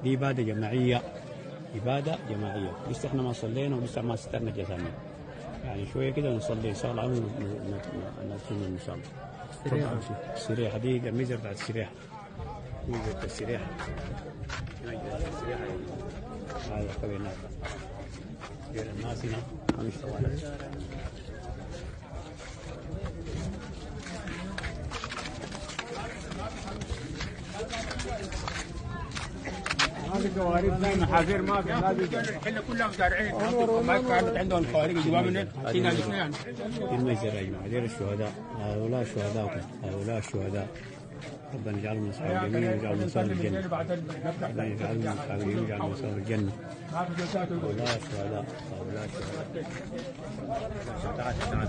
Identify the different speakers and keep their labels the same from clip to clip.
Speaker 1: دي إبادة جماعية، إبادة جماعية. لسه احنا ما صلينا ولسه ما سترنا جثامين، يعني شوية كده نصلي إن شاء الله، ندفن إن شاء الله. السريحة دي الميزة بتاعت السريحة، ميزة السريحة، ميزة السريحة. هذا قبل هناك الناس هنا امشي طوالي.
Speaker 2: هذه الجوارب زي محاذير ما في.
Speaker 3: الحلة كلها مزارعين، ما كانت عندهم خوارق يجيبوها من هنا يعني.
Speaker 1: دي المجزرة يا جماعة، دير الشهداء، هؤلاء شهداءكم، هؤلاء الشهداء. ربنا يجعلهم من أصحاب اليمين ويجعلهم من أصحاب الجنة. ربنا يجعلهم من أصحاب اليمين ويجعلهم من أصحاب الجنة. هؤلاء الشهداء، هؤلاء الشهداء. تعال تعال.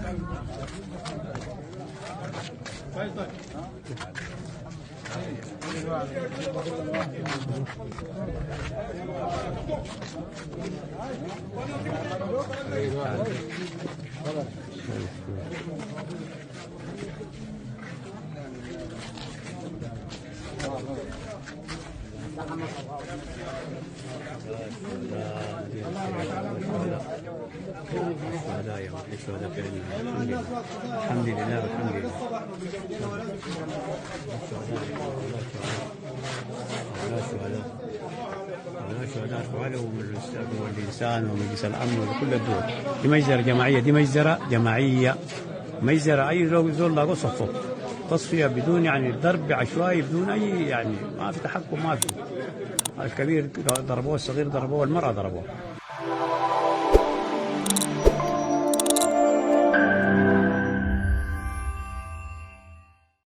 Speaker 1: الشهداء يا رب، الشهداء في الحمد لله، الحمد لله والحمد لله. الشهداء، الشهداء، الشهداء ارفعوا لهم والإنسان ومجلس الأمن وكل الدول. دي مجزرة جماعية، دي مجزرة جماعية، مجزرة أي زول لاقوه صفوه تصفية بدون يعني ضرب عشوائي، بدون أي يعني ما في تحكم، ما في. الكبير ضربوه، الصغير ضربوه، المرأة ضربوه.